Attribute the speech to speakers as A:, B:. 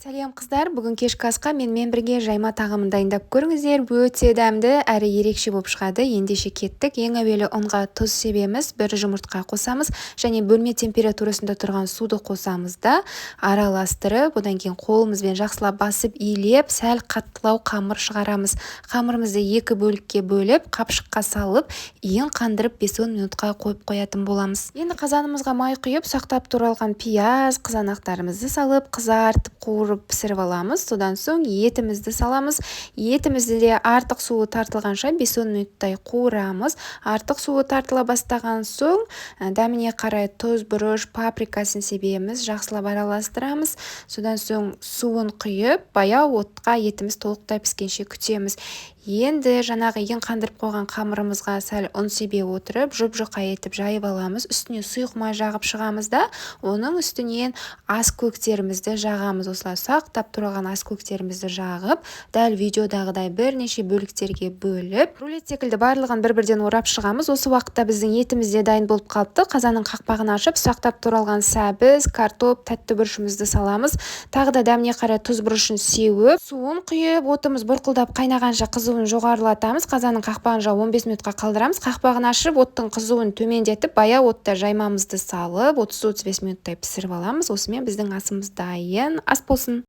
A: Сәлем, қыздар! Бүгін кешкі асқа менімен бірге жайма тағамын дайындап көріңіздер. Өте дәмді әрі ерекше болып шығады. Ендеше кеттік. Ең әуелі ұнға тұз себеміз, бір жұмыртқа қосамыз және бөлме температурасында тұрған суды қосамыз да, араластырып, одан кейін қолымызбен жақсылап басып, илеп, сәл қаттылау қамыр шығарамыз. Қамырымызды екі бөлікке бөліп, қапшыққа салып, иін қандырып, 5-10 минутқа қойып қоятын боламыз. Енді қазанымызға май құйып, ұсақтап туралған пияз, қызанақтарымызды салып, қызартып, қуырып, пісіріп аламыз. Содан соң етімізді саламыз. Етімізді де артық суы тартылғанша 5-10 минуттай қуырамыз. Артық суы тартыла бастаған соң, дәміне қарай тұз, бұрыш, паприкасын себеміз, жақсылап араластырамыз. Содан соң суын құйып, баяу отқа етіміз толықтай піскенше күтеміз. Енді жаңағы иін қандырып қойған қамырымызға сәл ұн себе отырып, жұп-жұқа етіп жайып аламыз. Үстіне сұйық май жағып шығамыз да, оның үстінен ас көктерімізді жағамыз. Осылай ұсақтап туралған ас көктерімізді жағып, дәл видеодағыдай бірнеше бөліктерге бөліп, рулет секілді барлығын бір-бірден орап шығамыз. Осы уақытта біздің етіміз де дайын болып қалыпты. Қазанның қақпағын ашып, ұсақтап туралған сәбіз, картоп, тәтті бұрышымызды саламыз. Тағы да дәміне қарай тұз, бұрышын сеуіп, суын құйып, отымыз бұрқылдап қайнағанша қызуын жоғарылатамыз. Қазанның қақпағын жауып, 15 минутқа қалдырамыз. Қақпағын ашып, оттың қызуын төмендетіп, баяу отта жаймамызды салып, 30-35 минуттай пісіріп аламыз. Осымен біздің асымыз дайын. Ас болсын!